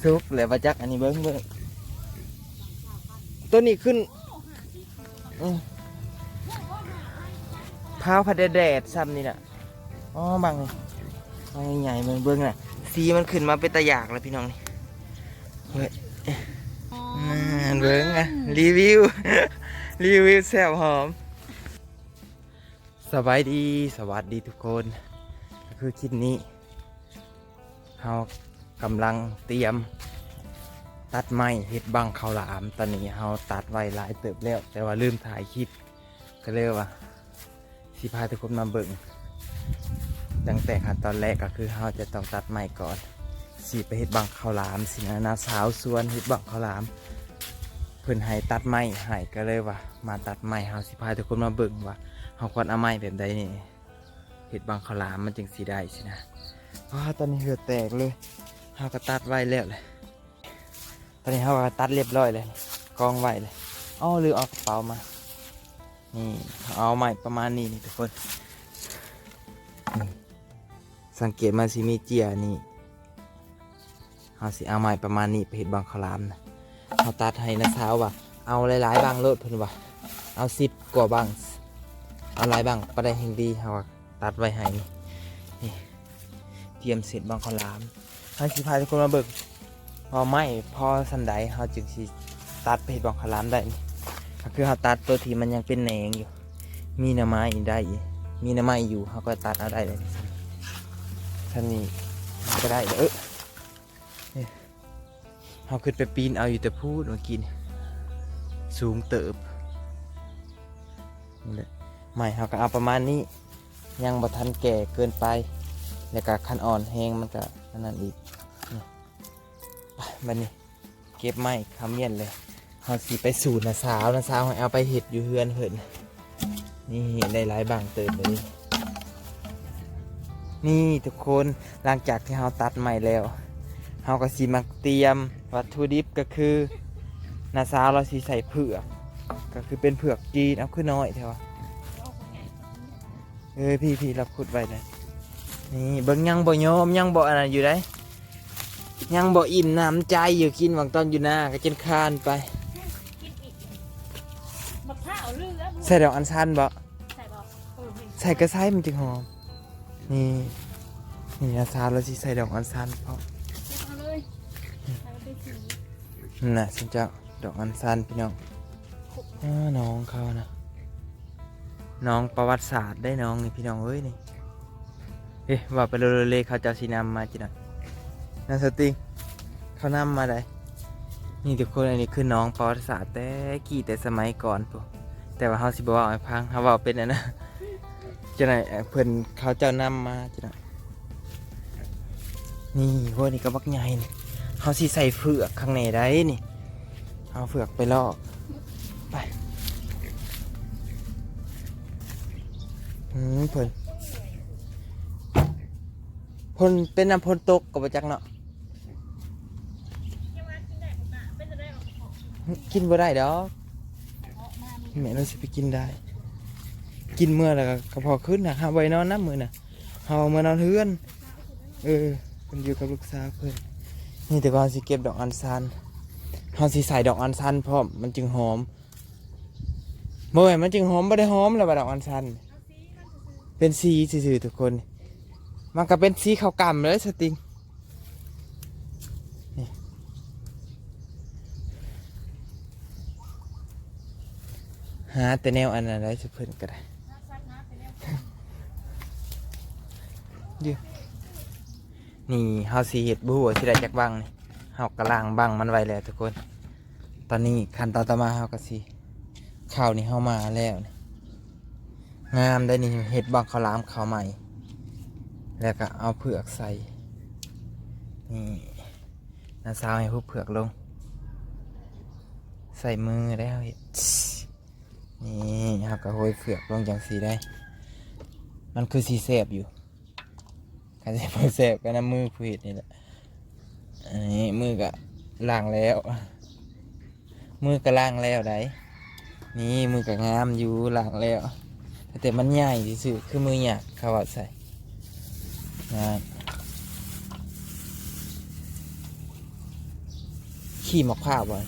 ສຸກແລ້ວ ບໍ່ຈັກ ອັນນີ້ເບິ່ງ ເບິ່ງ ຕົວນີ້ຂຶ້ນ ອືມ ພ້າວພັດແດດໆ ຊ່ຳນີ້ນະ. ອໍ ບັງນີ້ ບັງໃຫຍ່ໆ ເບິ່ງ ເບິ່ງນະ ສີມັນຂຶ້ນມາເປັນຕາຢາກແລ້ວ ພີ່ນ້ອງນີ້. ເບິ່ງ ອໍ ນັ້ນ ເບິ່ງ ອ່ະ ອືມ ຣີວິວ ຣີວິວແຊບຫອມ. ສະບາຍດີ ສະຫວັດດີທຸກຄົນ. ກໍຄືຄລິບນີ້ ເຮົາກຳລັງຕຽມຕັດໄມ້ເຮັດບັ້ງເຂົ້າຫຼາມ. ຕອນນີ້ເຮົາຕັດໄວ້ຫຼາຍເຕີບແລ້ວ ແຕ່ວ່າລືມຖ່າຍຄລິບ ກໍເລີຍວ່າຊິພາທຸກຄົນມາເບິ່ງ. ຕັ້ງແຕ່ຂັ້ນຕອນແລກກໍຄືເຮົາຈະຕ້ອງຕັດໄມ້ກ່ອນ ຊິໄປເຮັດບັ້ງເຂົ້າຫຼາມຊີ້ນະ. ນ້າສາວຊວນເຮັດບັ້ງເຂົ້າຫຼາມ ເພິ່ນໃຫ້ຕັດໄມ້ໃຫ້ ກໍເລີຍວ່າມາຕັດໄມ້. ເຮົາຊິພາທຸກຄົນມາເບິ່ງວ່າເຮົາຄວນເອົາໄມ້ແບບໃດນີ້ ເຮັດບັ້ງເຂົ້າຫຼາມມັນຈຶ່ງຊິໄດ້ຊີ້ນະ. ອ້າ ຕອນນີ້ເຫື່ອແຕກເລີຍ. ເຮົາກໍຕັດໄວ້ແລ້ວແຫຼະ. ຕອນນີ້ເຮົາກໍຕັດລຽບຮ້ອຍແລ້ວ ກອງໄວ້ເລີຍ. ອໍ ລືມເອົາກະເປົາມາ. ນີ້ ເຮົາເອົາໄມ້ປະມານນີ້ນີ້ທຸກຄົນ. ນີ້ ສັງເກດມັນຊິມີເຈ້ຍນີ້. ເຮົາຊິເອົາໄມ້ປະມານນີ້ໄປເຮັດບັ້ງເຂົ້າຫຼາມນະ. ເຮົາຕັດໃຫ້ນ້າສາວວ່າ ເອົາຫຼາຍໆບັ້ງໂລດ ເພິ່ນວ່າ ເອົາສິບກວ່າບັ້ງ ເອົາຫຼາຍບັ້ງປານໃດແຮ່ງດີ. ເຮົາກໍຕັດໄວ້ໃຫ້ນີ້ ນີ້ ຕຽມເຮັດບັ້ງເຂົ້າຫຼາມ. ເຮົາຊິພາທຸກຄົນມາເບິ່ງວ່າໄມ້ພໍສ່ຳໃດ ເຮົາຈຶ່ງຊິຕັດໄປເຮັດບັ້ງເຂົ້າຫຼາມໄດ້ນີ້. ກໍຄືເຮົາຕັດໂຕທີ່ມັນຍັງເປັນແໜງຢູ່ ມີໜໍ່ໄມ້ໄດ້ ມີໜໍ່ໄມ້ຢູ່ ເຮົາກໍຕັດເອົາໄດ້ເລີຍ. ຊັ້ນນີ້ກໍໄດ້ເດີ. ເອີ ນີ້ ເຮົາຂຶ້ນໄປປີນເອົາຢູ່ແຕ່ພຸ້ນເມື່ອກີ້ນີ້ ສູງເຕີບ. ນີ້ແຫຼະ ໄມ້ເຮົາກໍເອົາປະມານນີ້ ຍັງບໍ່ທັນແກ່ເກີນໄປ ແລ້ວກໍຄັນອ່ອນແຮງມັນກໍອັນນັ້ນອີກ. ນີ້ ໄປ ບັດນີ້ເກັບໄມ້ຄຳວຽນເລີຍ. ເຮົາຊິໄປສູ່ນ້າສາວ ນ້າສາວໃຫ້ເອົາໄປເຮັດຢູ່ເຮືອນເພິ່ນ. ນີ້ໄດ້ຫຼາຍບັ້ງເຕີບເລີຍ. ນີ້ທຸກຄົນ ຫຼັງຈາກທີ່ເຮົາຕັດໄມ້ແລ້ວ ເຮົາກໍຊິມາຕຽມວັດຖຸດິບ ກໍຄືນ້າສາວລາວຊິໃສ່ເຜືອກ ກໍຄືເປັນເຜືອກຈີນ. ເອົາ ຄືນ້ອຍແທ້ວະ. ເອີ ພີ່ໆ ລາວຂຸດໄວ້ເລີຍ. ນີ້ເບິ່ງ ຍັງບໍ່ຍອມ ຍັງບໍ່ອັນນັ້ນຢູ່ໃດ ຍັງບໍ່ອີ່ມນ້ຳໃຈຢູ່. ກິນຫວ່າງຕອນຢູ່ນາກໍຈົນຄານໄປ. ບັກພ້າວເຫຼືອ ໃສ່ດອກອັນຊັນບໍ່? ໃສ່ບໍ່? ເອີ ໃສ່ກໍໃສ່ ມັນຈຶ່ງຫອມ. ນີ້ ນີ້ ນ້າສາວລາວຊິໃສ່ດອກອັນຊັນເພາະ ເກັບເອົາເລີຍ ໃຫ້ມັນເປັນສີ. ນັ້ນນະ ຊິເຈົ້າ ດອກອັນຊັນ ພີ່ນ້ອງ. ອ້າ ໜອງເຂົານະ ໜອງປະຫວັດສາດໄດ໋ ໜອງນີ້ ພີ່ນ້ອງເອີຍນີ້. ເອີ ວ່າໄປໂລເລ ເຂົາເຈົ້າຊິນຳມາຈິໜ້ອຍ ນະ ສະຕິງ ເຂົານຳມາໄດ໋. ນີ້ທຸກຄົນ ອັນນີ້ຄືໜອງປະຫວັດສາດແຕ່ກີ້ແຕ່ສະໄໝກ່ອນພຸ້ນ ແຕ່ວ່າເຮົາຊິບໍ່ເວົ້າໃຫ້ຟັງ ເຮົາເວົ້າເປັນອັນນັ້ນ ຈັ່ງໃດ ເອີ ເພິ່ນ ເຂົາເຈົ້ານຳມາຈັ່ງໃດ. ນີ້ ໂຫ ນີ້ກໍບັກໃຫຍ່ນີ້ ເຮົາຊິໃສ່ເຜືອກຂ້າງໃນໄດ໋ນີ້. ເອົາເຜືອກໄປລອກ ໄປ. ອືມ ເພິ່ນ ເພິ່ນເປັນນຳຝົນຕົກກໍບໍ່ຈັກເນາະ. ກິນບໍ່ໄດ້ດອກ ແມ່ນວ່າຊິໄປກິນໄດ້ ກິນເມື່ອແລ້ວກໍ ກໍພໍຂຶ້ນນະ. ຫາໄວ້ນອນນຳມື້ນະ ເຮົາເມື່ອນອນເຮືອນ. ເອີ ເພິ່ນຢູ່ກັບລູກສາວເພິ່ນ. ນີ້ ແຕ່ວ່າເຮົາຊິເກັບດອກອັນຊັນ ເຮົາຊິໃສ່ດອກອັນຊັນພ້ອມ ມັນຈຶ່ງຫອມ. ບໍ່ແມ່ນ ມັນຈຶ່ງຫອມ ບໍ່ໄດ້ຫອມແລ້ວວ່າດອກອັນຊັນ ເປັນສີຊື່ໆ ທຸກຄົນ. ມັນກໍເປັນສີຂາວກ່ຳເລີຍ ສະຕິງ. ນີ້ ຫາແຕ່ແນວອັນນັ້ນໄດ໋ ຊຸເພິ່ນກໍໄດ້. ນີ້ ເຮົາຊິເຮັດ ບໍ່ຮູ້ວ່າຊິໄດ້ຈັກບັ້ງນີ້ ເຮົາກໍລ້າງບັ້ງມັນໄວ້ແລ້ວທຸກຄົນ. ຕອນນີ້ຂັ້ນຕອນຕໍ່ມາເຮົາກໍຊິ ເຂົ້ານີ້ເຮົາມາແລ້ວນີ້ ງາມໄດ໋ນີ້ ເຮັດບັ້ງເຂົ້າຫຼາມເຂົ້າໃໝ່ ແລ້ວກໍເອົາເຜືອກໃສ່. ນີ້ ນ້າສາວໃຫ້ຫຸບເຜືອກລົງ ໃສ່ມືໄດ້ເຮົາເຮັດ. ນີ້ ເຮົາກໍໂຮຍເຜືອກລົງຈັ່ງຊີ້ໄດ໋ ມັນຄືຊິແຊບຢູ່. ຄັນຊິບໍ່ແຊບກໍນຳມືຜູ້ເຮັດນີ້ແຫຼະ. ອັນນີ້ມືກໍລ້າງແລ້ວ ມືກໍລ້າງແລ້ວໄດ໋. ນີ້ ມືກໍງາມຢູ່ ລ້າງແລ້ວ ແຕ່ມັນໃຫຍ່ຊື່ໆ ຄືມືຫຍັກເຂົາເວົ້າໃສ່. ນັ້ນ ຂີ້ໝາກພ້າວບໍ່?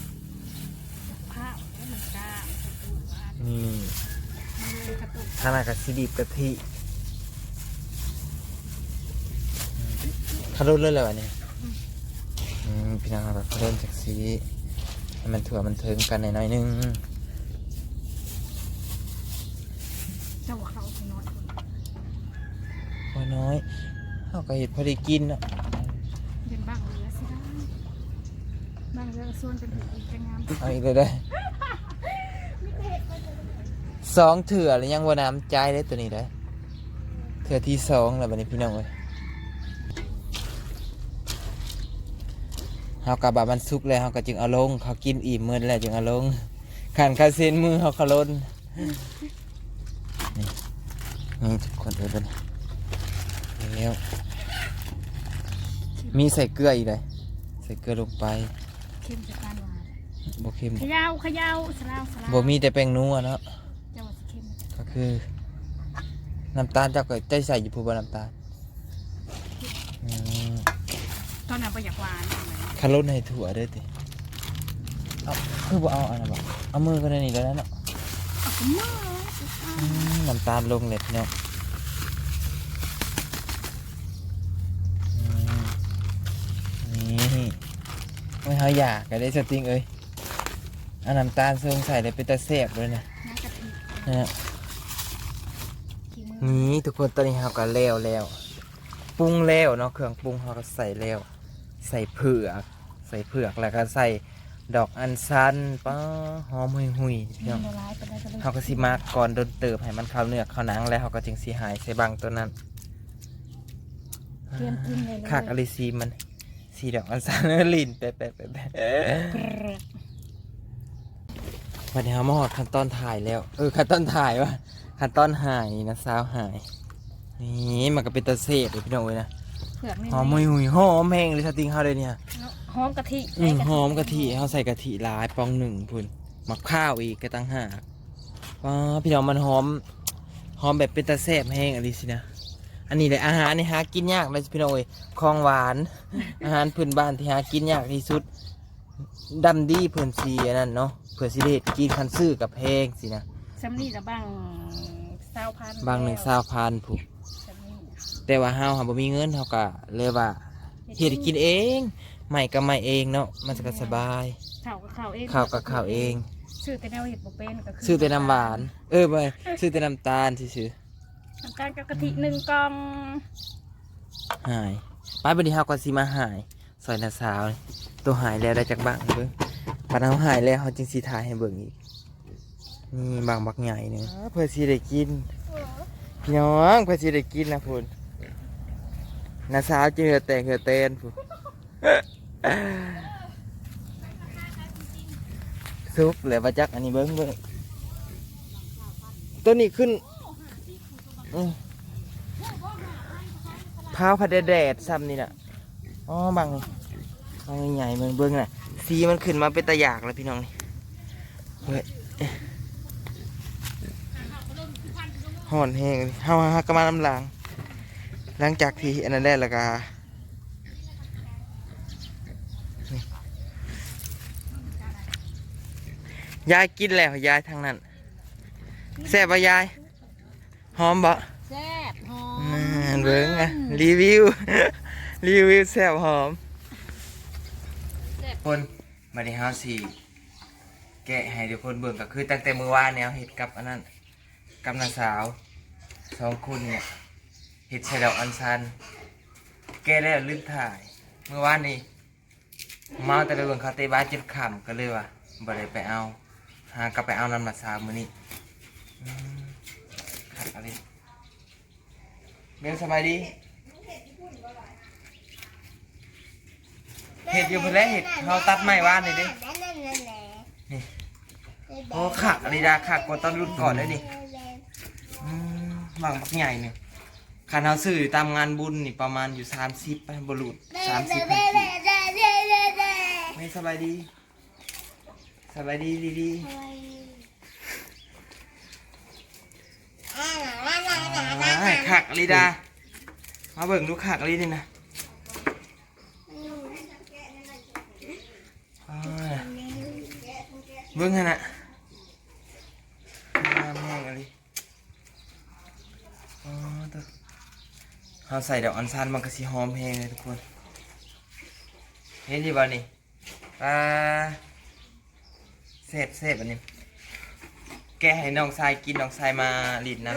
ພ້າວ ໂອ້ ມັນກ້າ ມັນກະຕຸກວ່າ ນີ້ ມັນເລີຍກະຕຸກ ທາງນັ້ນກະຊິບີບກະທິ ຂະຫຼຸນເລີຍແຫຼະບາດນີ້. ອືມ ອືມ ພີ່ນ້ອງ ເຮົາກະຂະຫຼຸນຈັກຊີ້ ໃຫ້ມັນທົ່ວມັນເຖິງກັນແດ່ໜ້ອຍໜຶ່ງ. ເຈົ້າວ່າເຂົາເອົານ້ອຍ ພໍນ້ອຍ ເຮົາກະເຮັດພໍໄດ້ກິນເນາະ. ເປັນບາງເຫຼືອຊິໄດ້ ບາງເທື່ອກະຊວນກັນເຮັດອີກກະງາມ. ເອົາອີກແລ້ວເດີ້ ສອງເທື່ອແລ້ວຍັງບໍ່ໜຳໃຈເດ້ໂຕນີ້ເດ້. ເທື່ອທີສອງແລ້ວບາດນີ້ພີ່ນ້ອງເອີຍ. ເຮົາກະບາດມັນສຸກແລ້ວ ເຮົາກະຈຶ່ງເອົາລົງ ເຂົາກິນອີ່ມໝົດແລ້ວຈຶ່ງເອົາລົງ. ຄັນເຂົາເຊັນມືເຮົາກະຫຼົ່ນ. ນີ້ ນີ້ທຸກຄົນເອີຍ ແລ້ວ ມີໃສ່ເກືອອີກເດ້ ໃສ່ເກືອລົງໄປ. ເຄັມຈະປານຫວານ ບໍ່ເຄັມ ຂະເຍົາ ຂະເຍົາ ສະລາວ ສະລາວ ບໍ່ມີແຕ່ແປ້ງນົວເນາະ. ເຈົ້າວ່າຊິເຄັມ ກະຄືນ້ຳຕານ ເຈົ້າກະໃຈໃສ່ຢູ່ພຸ້ນບໍ່ນ້ຳຕານ? ອືມ ຕອນນັ້ນບໍ່ຢາກຫວານ ຂະຫຼົ່ນໃຫ້ທົ່ວເດີ້ຕິ. ເອົ້າ ຄືບໍ່ເອົາອັນນັ້ນບໍ່? ເອົາມືກະໄດ້ນີ້ກະໄດ້ເນາະ. ເອົາມື ອືມ ນ້ຳຕານລົງແລ້ວພີ່ນ້ອງ. ອືມ ນີ້ ໂອ້ຍ ເຮົາຢາກກະໄດ້ສະຕິງເອີຍ. ເອົານ້ຳຕານຊົງໃສ່ແລ້ວເປັນຕາແຊບເລີຍນະ ນ້ຳກະທິ ເນາະ. ຂີ້ມື ນີ້ທຸກຄົນ ຕອນນີ້ເຮົາກະແລ້ວແລ້ວ ປຸງແລ້ວເນາະ ເຄື່ອງປຸງເຮົາກະໃສ່ແລ້ວ ໃສ່ເຜືອກ ໃສ່ເຜືອກ ແລ້ວກະໃສ່ດອກອັນຊັນ. ປ້າ ຫອມຫຸຍໆ ພີ່ນ້ອງ. ເຮົາກະຊິໝັກກ່ອນດົນເຕີບ ໃຫ້ມັນເຂົ້າເນື້ອເຂົ້າໜັງ ແລ້ວເຮົາກະຈຶ່ງຊິຫາຍໃສ່ບັ້ງໂຕນັ້ນ. ຕຽມກິນໄດ້ເລີຍ ຄັກອີ່ຫຼີ ສີມັນ ສີດອກອັນຊັນ ຫຼິ້ນແປະໆໆ. ບາດນີ້ເຮົາມາຮອດຂັ້ນຕອນຖ່າຍແລ້ວ ເອີ ຂັ້ນຕອນຖ່າຍວ່າ ຂັ້ນຕອນຫາຍ ນ້າສາວຫາຍ. ນີ້ ມັນກະເປັນຕາແຊບເດ້ພີ່ນ້ອງເອີຍນະ. ຫອມຫຸຍໆ ຫອມແຮງເລີຍ ສະຕິງເຮົາເດນີ້ ຫອມກະທິ ອືມ ຫອມກະທິ ເຮົາໃສ່ກະທິຫຼາຍ ປອງໜຶ່ງພຸ້ນ ໝາກພ້າວອີກກະຕ່າງຫາກ. ວ້າ ພີ່ນ້ອງ ມັນຫອມ ຫອມແບບເປັນຕາແຊບແຮງອີ່ຫຼີຊີ້ນະ. ອັນນີ້ແຫຼະ ອາຫານນີ້ຫາກິນຍາກເດ້ພີ່ນ້ອງເອີຍ ຂອງຫວານ ອາຫານພື້ນບ້ານທີ່ຫາກິນຍາກທີ່ສຸດ. ດຳດີເພິ່ນຊິອັນນັ້ນເນາະ ເພິ່ນຊິໄດ້ເຮັດກິນ ຄັນຊື້ກະແພງຊີ້ນະ. ສ່ຳນີ້ລະບັ້ງຊາວພັນ ບັ້ງໜຶ່ງຊາວພັນພຸ້ນ. ສ່ຳນີ້ ແຕ່ວ່າເຮົາຫາບໍ່ມີເງິນ ເຮົາກະເລີຍວ່າເຮັດກິນເອງ ໄມ້ກະໄມ້ເອງເນາະ ມັນກະສະບາຍ. ເຂົ້າກະເຂົ້າເອງ ເຂົ້າກະເຂົ້າເອງ ຊື້ແຕ່ແນວເຮັດບໍ່ເປັນ ກະຄື ຊື້ແຕ່ນ້ຳຫວານ ເອີ ບໍ່ ຊື້ແຕ່ນ້ຳຕານຊື່ໆ. ນ້ຳຕານກັບກະທິໜຶ່ງກ່ອງ. ຫາຍ ໄປ ບາດນີ້ເຮົາກະຊິມາຫາຍ ຊ່ອຍນ້າສາວ ໂຕຫາຍແລ້ວໄດ້ຈັກບັ້ງເບິ່ງ. ບາດເຮົາຫາຍແລ້ວ ເຮົາຈຶ່ງຊິຖ່າຍໃຫ້ເບິ່ງອີກ. ນີ້ບັ້ງບັກໃຫຍ່ໜຶ່ງ ເອີ ເພື່ອຊິໄດ້ກິນ ພີ່ນ້ອງ ເພື່ອຊິໄດ້ກິນນະພຸ້ນ. ນ້າສາວຈະເຫື່ອແຕກເຫື່ອແຕນພຸ້ນ. ສຸກແລ້ວບໍ່ຈັກ ອັນນີ້ເບິ່ງ ເບິ່ງ ໂຕນີ້ຂຶ້ນ ອືມ ພ້າວພັດແດດໆ ສ່ຳນີ້ນະ. ອໍ ບັ້ງ ບັ້ງໃຫຍ່ໆ ເບິ່ງ ເບິ່ງນະ ສີມັນຂຶ້ນມາເປັນຕາຢາກແລ້ວພີ່ນ້ອງນີ້. ເອີ ຮ້ອນແຮງ ເຮົາຫາກະມານຳຫຼັງ ຫຼັງຈາກທີ່ອັນນັ້ນແລ້ວ ແລ້ວກະ ນີ້ ຍາຍກິນແລ້ວ ຍາຍທາງນັ້ນ. ແຊບບໍ່ຍາຍ? ຫອມບໍ່? ແຊບ ຫອມ ນັ້ນເບິ່ງ ອະ ອືມ ຣີວິວ ຣີວິວແຊບຫອມ. ແຊບ ຄົນ ບາດນີ້ເຮົາຊິແກະໃຫ້ທຸກຄົນເບິ່ງ ກະຄືຕັ້ງແຕ່ມື້ວານນີ້ເຮົາເຮັດກັບອັນນັ້ນ ກັບນ້າສາວ ສອງຄົນນີ້ ເຮັດໃສ່ດອກອັນຊັນ ແກະແລ້ວລືມຖ່າຍ ມື້ວານນີ້ ເມົາແຕ່ໄປເບິ່ງເຂົາເຕະບານຈົນຄ່ຳ ກະເລີຍວ່າບໍ່ໄດ້ໄປເອົາ ຫາກະໄປເອົານຳນ້າສາວມື້ນີ້. ອືມ ຄັກອີ່ຫຼີ. ເບວ ສະບາຍດີ. ເຮັດຢູ່ພຸ້ນແຫຼະ ເຮັດ ເຮົາຕັດໄມ້ວານນີ້ເດ້ ນີ້. ໂອ້ ຄັກອີ່ຫຼີດາ ຄັກກວ່າຕອນລຸ້ນກ່ອນເດ້ນີ້. ອືມ ບັ້ງບັກໃຫຍ່ນີ້ ຄັນເຮົາຊື້ຢູ່ຕາມງານບຸນນີ້ປະມານຢູ່ສາມສິບ ໄປ ບໍ່ຫຼຸດ ສາມສິບພັນກີບ. ແມ່ ສະບາຍດີ ສະບາຍດີ ດີໆ. ອ້າຍ ຄັກອີ່ຫຼີດາ ມາເບິ່ງດູ ຄັກອີ່ຫຼີນີ້ນະ. ອືມ ອາ ເບິ່ງຫັ້ນນະ ງາມແຮງອີ່ຫຼີ. ອໍ ໂທ້ ເຮົາໃສ່ດອກອັນຊັນມັນກໍຊິຫອມແຮງເລີຍທຸກຄົນ. ເຫັນຢູ່ບໍ່ນີ້? ປາ ແຊບໆ ອັນນີ້ ແກະໃຫ້ນ້ອງຊາຍກິນ ນ້ອງຊາຍມາຫຼິ້ນນຳ.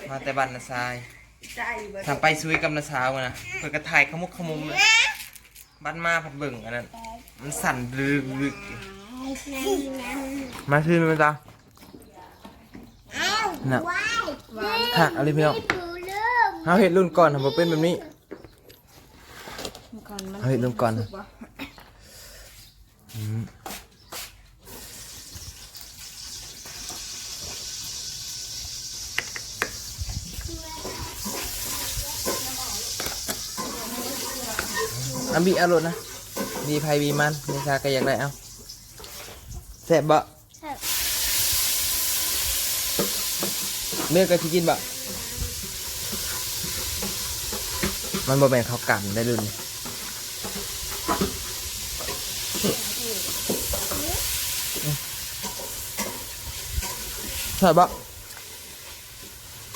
ມາແຕ່ບ້ານນ້າຊາຍ ທຳໄປຊຸຍກັບນ້າສາວນະ ເພິ່ນກໍຖ່າຍຂະມຸກຂະມຸມເລີຍ. ບັດມາພັດເບິ່ງອັນນັ້ນ ມັນສັ່ນດຶກໆ ຢູ່. ມາຊື່ນແມ່ນຕາ ນະ ຄັກອີ່ຫຼີພີ່ນ້ອງ. ເຮົາເຮັດລຸ້ນກ່ອນຫັ້ນບໍ່ເປັນແບບນີ້ ເຮົາເຮັດລຸ້ນກ່ອນ. ອືມ ອາ ບີເອົາໂລດນະ ບີໃຜບີມັນ ນິຊາກໍຢາກໄດ້. ເອົາ ແຊບບໍ່? ແຊບ. ເມກກໍຊິກິນບໍ່? ມັນບໍ່ແມ່ນເຂົ້າກັນໄດ໋ລຸ້ນນີ້. ແຊບບໍ່?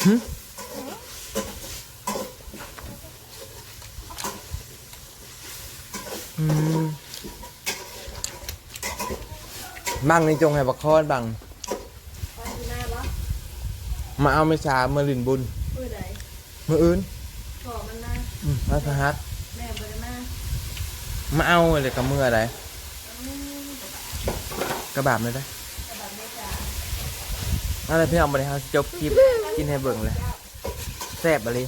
ຫຶ? ອືມ ບັງນີ້ຈົ່ງໃຫ້ບັກຄອນບັງ ມາເອົາແມ່ສາເມືອຫຼິ້ນບຸນ. ມື້ໃດ? ມື້ອື່ນ. ພໍ່ມັນມາ? ອືມ ວັນພະຫັດ. ແມ່ບໍ່ໄດ້ມາ? ມາເອົາແລ້ວກໍເມືອໃດ໋. ອືມ ກະບາບແມ່ນໃດ໋. ກະບາບແມ່ສາ. ເອົາລະພີ່ນ້ອງ ບັດນີ້ເຮົາຊິຈົບຄລິບກິນໃຫ້ເບິ່ງເລີຍ. ແຊບອີ່ຫຼີ.